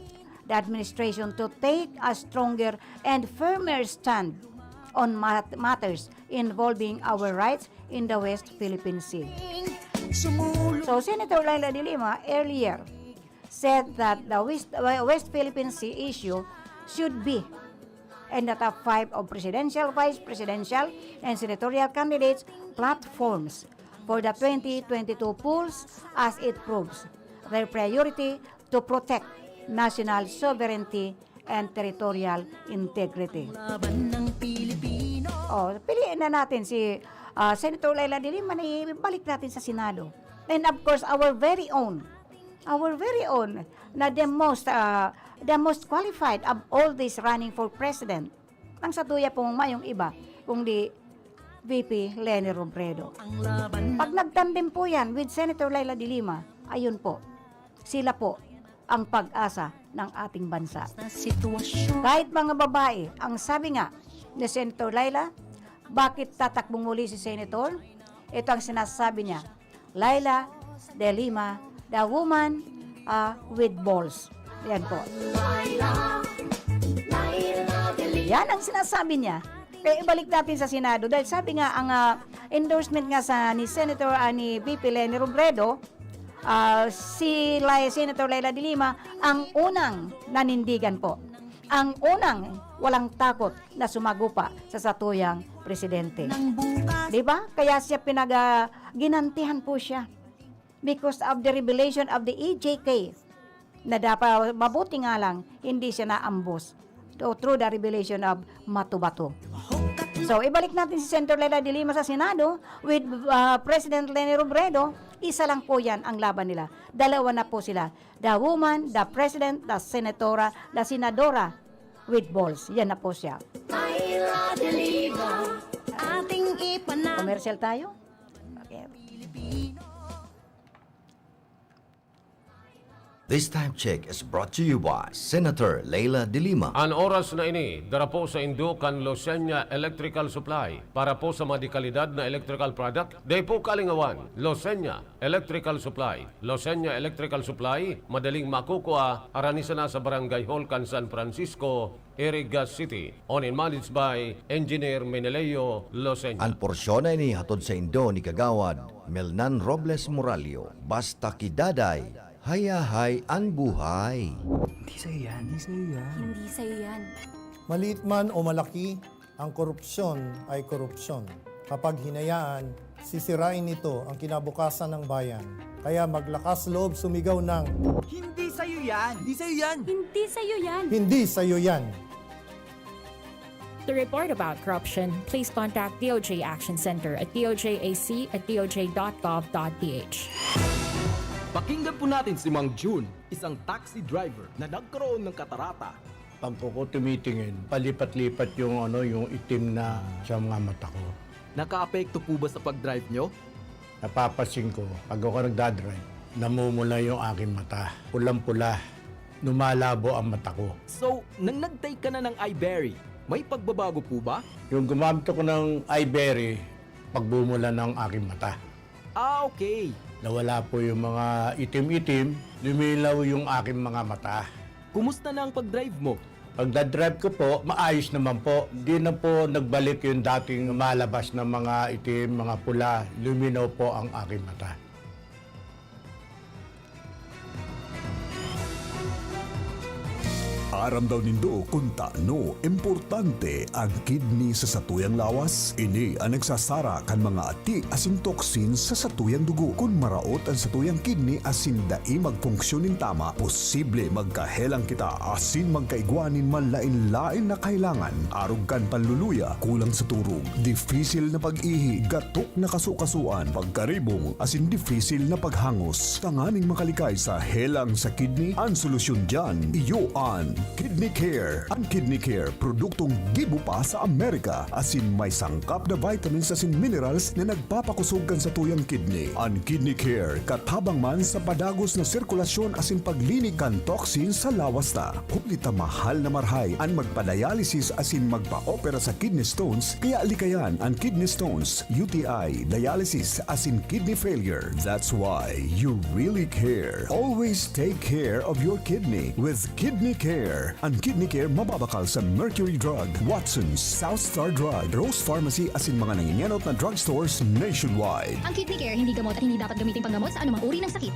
the administration to take a stronger and firmer stand on mat-, matters involving our rights in the West Philippine Sea. So, Senator Leila de Lima earlier said that the West, West Philippine Sea issue should be in the top five of presidential, vice presidential, and senatorial candidates' platforms for the twenty twenty-two polls, as it proves their priority to protect national sovereignty and territorial integrity. Laban ng Pilipino. Oh, piliin na natin si, ah, Senator Leila de Lima, na ibalik natin sa Senado. And of course, our very own, our very own, na the most, ah, the most qualified of all these running for president. Ang satuya pong mayong iba, kundi V P Leni Robredo. Ang laban Pag nagtandem po yan with Senator Leila de Lima, ayun po, sila po ang pag-asa ng ating bansa. Sa sitwasyon. Kahit mga babae, ang sabi nga ni Senator Leila, bakit tatakbong muli si Senator? Ito ang sinasabi niya, "Leila de Lima, the woman, ah, with balls." Yan po. Yan ang sinasabi niya. Kaya ibalik natin sa Senado dahil sabi nga ang, ah, endorsement nga sa ni Senator, ah, ni V P Leni Robredo, ah, si Lai-, Senator Leila de Lima ang unang nanindigan po. Ang unang walang takot na sumagupa sa satuyang presidente. Ng bukas. Di ba? Kaya siya pinag-, ah, ginantihan po siya because of the revelation of the E J K na dapat, mabuti nga lang, hindi siya naambos. So, through the revelation of Matubato. So, ibalik natin si Senator Leila de Lima sa Senado with, ah, President Leni Robredo. Isa lang po yan ang laban nila. Dalawa na po sila. The woman, the president, the senatora, the senadora with balls. Yan na po siya. Leila de Lima, ating ipanalo. Commercial tayo? Okay. This time check is brought to you by Senator Leila de Lima. An oras na ini, dara po saindo kan Losenya Electrical Supply. Para po sa mga dekalidad na electrical product, dai po kalingawan. Losenya Electrical Supply. Losenya Electrical Supply, madaling makukua, harani sana sa Barangay Hall kan San Francisco, Iriga City. Owned and managed by Engineer Meneleo Losenya. An porsyon na ini hatod saindo ni Kagawad Melnan Robles Moralio. Basta ki Daday, hayahay an buhay. Hindi sa'yo yan. Hindi sa'yo yan. Hindi sa'yo yan. Maliit man o malaki, ang korupsyon ay korupsyon. Kapag hinayaan, sisirain nito ang kinabukasan ng bayan. Kaya maglakas loob sumigaw ng, "Hindi sa'yo yan! Hindi sa'yo yan!" Hindi sa'yo yan! Hindi sa'yo yan! To report about corruption, please contact D O J Action Center at D O J A C at D O J dot gov dot P H. Pakinggan po natin si Mang Jun, isang taxi driver na nagkaroon ng katarata. Pag ko tumitingin, palipat-lipat yung, ano, yung itim na sa mga mata ko. Nakaapekto po ba sa pag-drive nyo? Napapansin ko, pag ako nagdadrive, namumula yung aking mata. Pulang-pula. Lumalabo ang mata ko. So, nang nag-take ka na ng Iberry, may pagbabago po ba? Yung gumamit ako ng Iberry, pagmumula ng aking mata. Ah, okay. Nawala po yung mga itim-itim, lumilaw yung aking mga mata. Kumusta na ang pag-drive mo? Pagdadrive ko po, maayos naman po. Di na po nagbalik yung dating lumalabas na mga itim, mga pula. Luminaw po ang aking mata. Aram daw nindo kun tano importante ang kidney sa satuyang lawas? Ini an nagsasara kan mga ati asin toxins sa satuyang dugo. Kun maraot an satuyang kidney asin dai magfunksyon nin tama, posible magkahelang kita asin magkaigwa nin malain-lain na kahelangan, arog kan panluluya, kulang sa turog, difisil na pag-ihi, gatok na kasukasuan, pagkaribong, asin difisil na paghangos. Tanganing makalikay sa helang sa kidney, an solusyon diyan, iyo an Kidney Care. An Kidney Care, produktong gibo pa sa Amerika, asin may sangkap na vitamins asin minerals na nagpapakosog kan satuyang kidney. An Kidney Care, katabang man sa padagos na sirkulasyon asin paglinig kan toxin sa lawas ta. Huli ta mahal na marahay an magpa-dialysis asin magpa-opera sa kidney stones, kaya likayan an kidney stones, U T I, dialysis, asin kidney failure. That's why you really care. Always take care of your kidney with Kidney Care. An Kidney Care mababakal sa Mercury Drug, Watson's, South Star Drug, Rose Pharmacy asin mga nangingenot na drugstores nationwide. Ang Kidney Care hindi gamot at hindi dapat gamitin panggamot sa anumang uri ng sakit.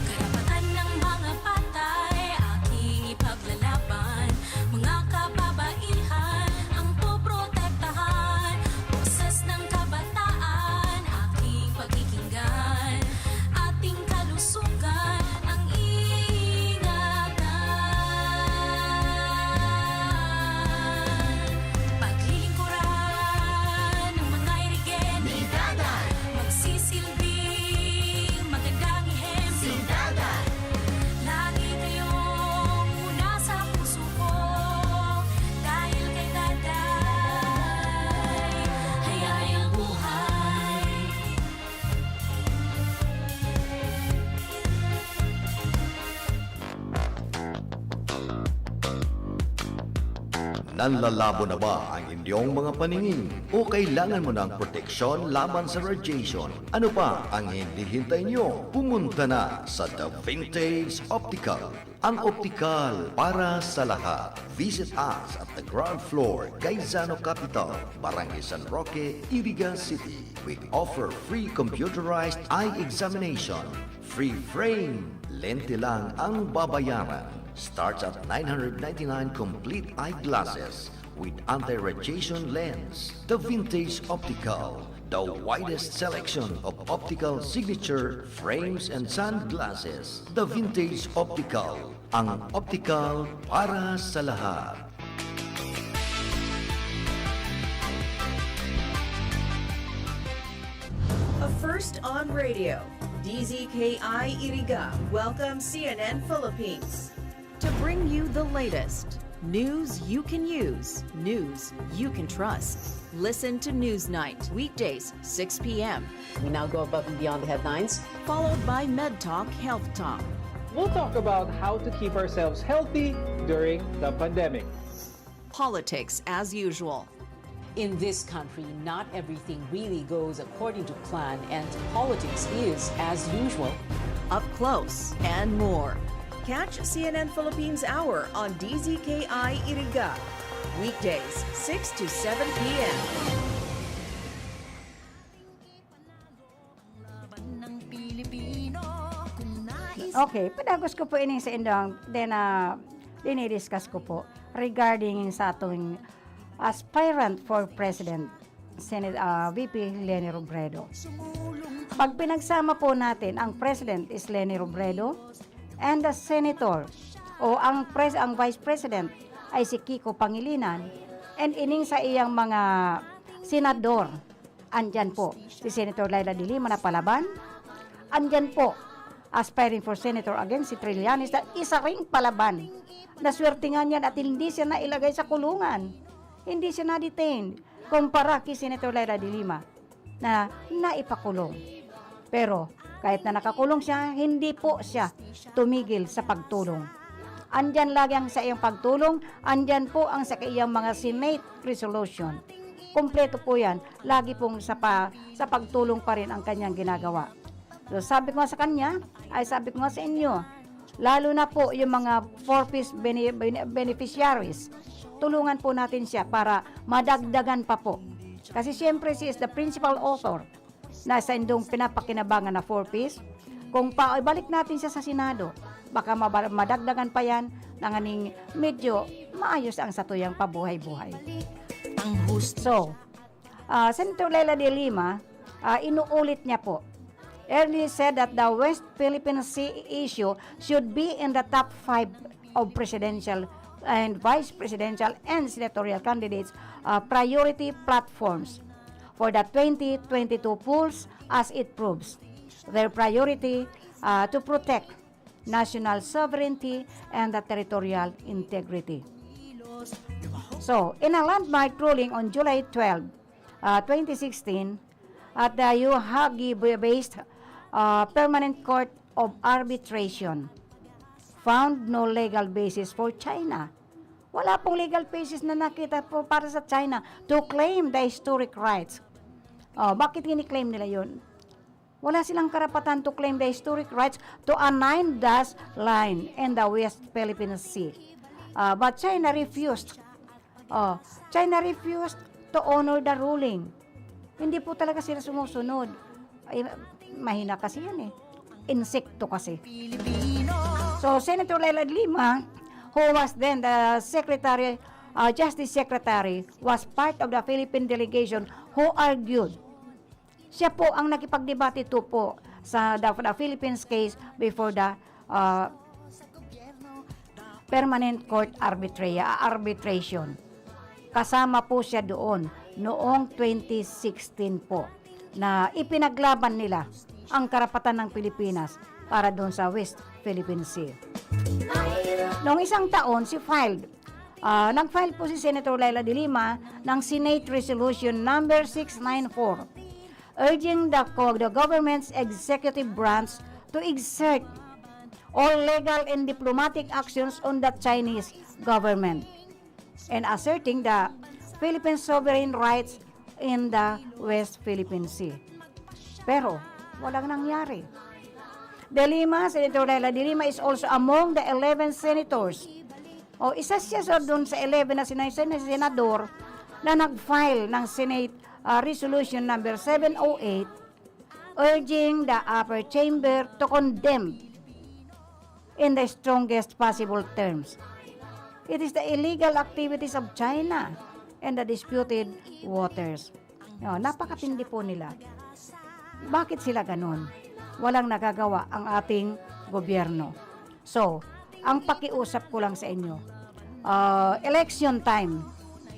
Karapatan ng mga patay, aking ipaglalaban. Mga kababaihan, ang poprotektahan. Boses ng kabataan, aking pakikinggan. Ating kalusugan, ang ingatan. Paglilingkuran ng mga irigente. Midadan. Magsisilbing magandang ehemplo. Midadan. Lagi kayong una sa puso ko. Dahil kay Tatay, hayaan ang buhay. Nanlalabo na ba ang inyong mga paningin? O kailangan mo ng proteksyon laban sa radiation? Ano pa ang hinihintay nyo? Pumunta na sa The Vintage Optical, ang optikal para sa lahat. Visit us at the ground floor, Gaisano Capital, Barangay San Roque, Iriga City. We offer free computerized eye examination. Free frame, lente lang ang babayaran. Starts at nine hundred ninety-nine complete eyeglasses with anti-radiation lens. The Vintage Optical, the widest selection of optical signature frames and sunglasses. The Vintage Optical, ang optical para sa lahat. A first on radio, D Z K I Iriga welcomes C N N Philippines. To bring you the latest news you can use, news you can trust. Listen to Newsnight, weekdays, six p.m. We now go above and beyond the headlines. Followed by MedTalk Health Talk. We'll talk about how to keep ourselves healthy during the pandemic. Politics as usual. In this country, not everything really goes according to plan, and politics is as usual. Up close and more. Catch C N N Philippines Hour on D Z K I Iriga. Weekdays, six to seven p.m. Okay, padagos ko po ining sa indang, then, ah, dinidiscuss ko po regarding sa atong aspirant for president, Senate, ah, V P Leni Robredo. Pag pinagsama po natin, ang president is Leni Robredo, and the senator, o ang pres-, ang vice president ay si Kiko Pangilinan, and ining sa iyang mga senador, andyan po si Senator Leila de Lima na palaban, andyan po, aspiring for senator again, si Trillanes, na isa ring palaban. Naswerte nga niyan at hindi siya nailagay sa kulungan. Hindi siya na-detained. Kumpara kay Senator Leila de Lima na naipakulong. Pero kahit na nakakulong siya, hindi po siya tumigil sa pagtulong. Andyan lagi ang sa iyang pagtulong, andyan po ang sa iyang mga Senate resolution. Kompleto po yan. Lagi pong sa, pa, sa pagtulong pa rin ang kanyang ginagawa. So, sabi ko nga sa kanya, ay sabi ko nga sa inyo, lalo na po yung mga four Ps bene-, bene-, beneficiaries, tulungan po natin siya para madagdagan pa po Kasi siyempre, she is the principal author na sa indong pinapakinabangan na four Ps. Kung paibalik natin siya sa Senado, baka maba-, madagdagan pa yan, tanganing medyo maayos ang satuyang pabuhay-buhay. So, ah, Senator Leila de Lima, ah, inuulit niya po, earlier said that the West Philippine Sea issue should be in the top five of presidential and vice presidential and senatorial candidates, uh, priority platforms for the twenty twenty-two polls, as it proves their priority, uh, to protect national sovereignty and the territorial integrity. So, in a landmark ruling on July twelve, uh, twenty sixteen, at the Yohagi-based, uh, Permanent Court of Arbitration, found no legal basis for China. Wala pong legal basis na nakita po para sa China to claim the historic rights. Oh, bakit kini-claim nila yun? Wala silang karapatan to claim the historic rights to a nine-dash line in the West Philippine Sea. Ah, but China refused. Oh, China refused to honor the ruling. Hindi po talaga sila sumusunod. Ay, mahina kasi yan eh. Insekto kasi. So, Senator Leila de Lima, who was then the secretary, uh, Justice Secretary, was part of the Philippine delegation who argued. Siya po ang nakipagdebate to po sa the, the Philippines case before the, uh, Permanent Court Arbitra-, Arbitration. Kasama po siya doon noong twenty sixteen po na ipinaglaban nila ang karapatan ng Pilipinas para doon sa West Philippine Sea. Noong isang taon, si filed, ah, nag-file po si Senator Leila de Lima ng Senate Resolution number six nine four, urging the co-, the government's executive branch to exert all legal and diplomatic actions on the Chinese government and asserting the Philippine sovereign rights in the West Philippine Sea. Pero, walang nangyari. De Lima, Senator Leila de Lima is also among the eleven senators. O, isa siya sa, dun sa eleven na sina-, sina-, senador na nag-file ng Senate, ah, Resolution number seven oh eight, urging the upper chamber to condemn in the strongest possible terms. It is the illegal activities of China and the disputed waters. No, napakatindi po nila. Bakit sila ganon? Walang nagagawa ang ating gobyerno. So, ang pakiusap ko lang sa inyo, ah, election time,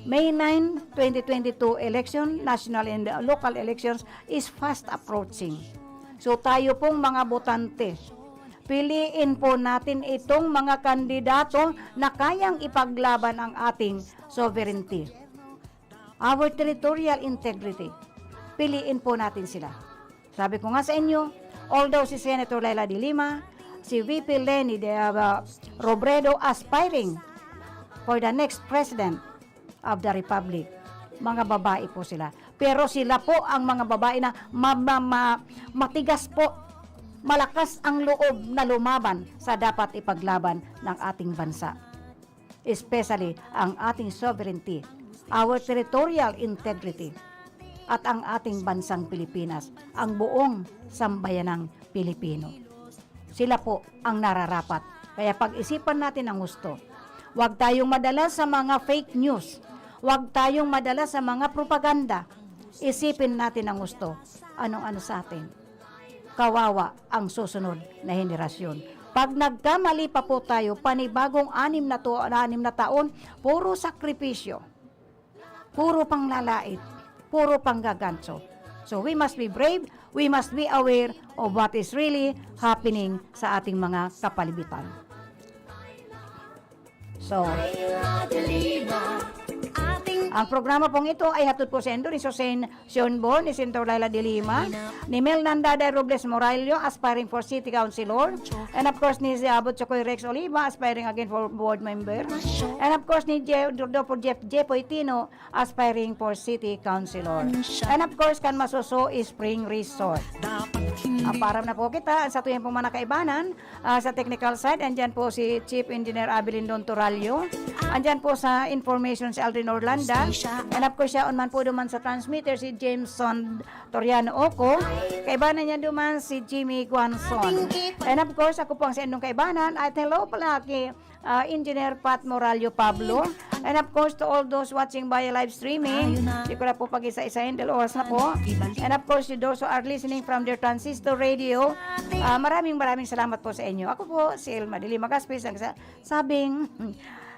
May nine, twenty twenty-two election, national and local elections is fast approaching. So, tayo pong mga botante, piliin po natin itong mga kandidato na kayang ipaglaban ang ating sovereignty, our territorial integrity. Piliin po natin sila. Sabi ko nga sa inyo, although si Senator Leila de Lima, si V P Leni de, uh, Robredo aspiring for the next president of the Republic, mga babae po sila. Pero sila po ang mga babae na ma-, ma-, ma-, matigas po, malakas ang loob na lumaban sa dapat ipaglaban ng ating bansa, especially ang ating sovereignty, our territorial integrity, at ang ating bansang Pilipinas, ang buong sambayanang Pilipino. Sila po ang nararapat. Kaya pag-isipan natin ang husto. Huwag tayong madala sa mga fake news. Huwag tayong madala sa mga propaganda. Isipin natin ang husto. Anong ano sa atin? Kawawa ang susunod na henerasyon. Pag nagkamali pa po tayo, panibagong anim na to-, anim na taon, puro sakripisyo, puro panglalait, puro panggaganso. So, we must be brave, we must be aware of what is really happening sa ating mga kapalibutan. So, ang programa pong ito ay hatod po sa inyo ni Susan Sionbon, ni Senator Laila de Lima, ni Mel Nandada Robles Morallo, aspiring for City Councilor, and of course, ni Abot Chokoy Rex Oliva, aspiring again for board member, and of course, ni Je-, Rodolfo Jeff Jepoy Tino, aspiring for City Councilor. And of course, kan Masoso Spring Resort. Ang param na po kita, sa tuyang pong mga kaibanan, ah, sa technical side, andyan po si Chief Engineer Abilindon Torallo. Andyan po sa information si Aldrin Orlanda. And of course, siya on man po duman sa transmitter, si Jameson Toriano Oco. Kaibanan niya duman si Jimmy Guanzon. And of course, ako po ang sa inyong kaibanan. At hello pala kay ah, Engineer Pat Morallo Pablo. And of course, to all those watching via live streaming, di ko na po pag-isa-isahin dahil oras na po. And of course, to those who are listening from their transistor radio, ah, maraming maraming salamat po sa inyo. Ako po, si Elma Dili Magaspi, ang sa- sabing,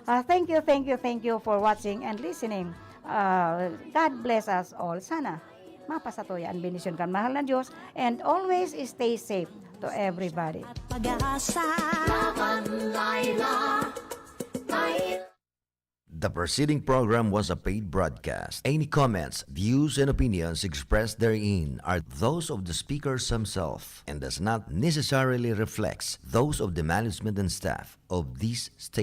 ah, thank you, thank you, thank you for watching and listening. Ah, God bless us all. Sana mapasatuya ang bendisyon kan mahal na Diyos, and always stay safe to everybody. Pag-asa. The preceding program was a paid broadcast. Any comments, views, and opinions expressed therein are those of the speakers himself and does not necessarily reflect those of the management and staff of this station.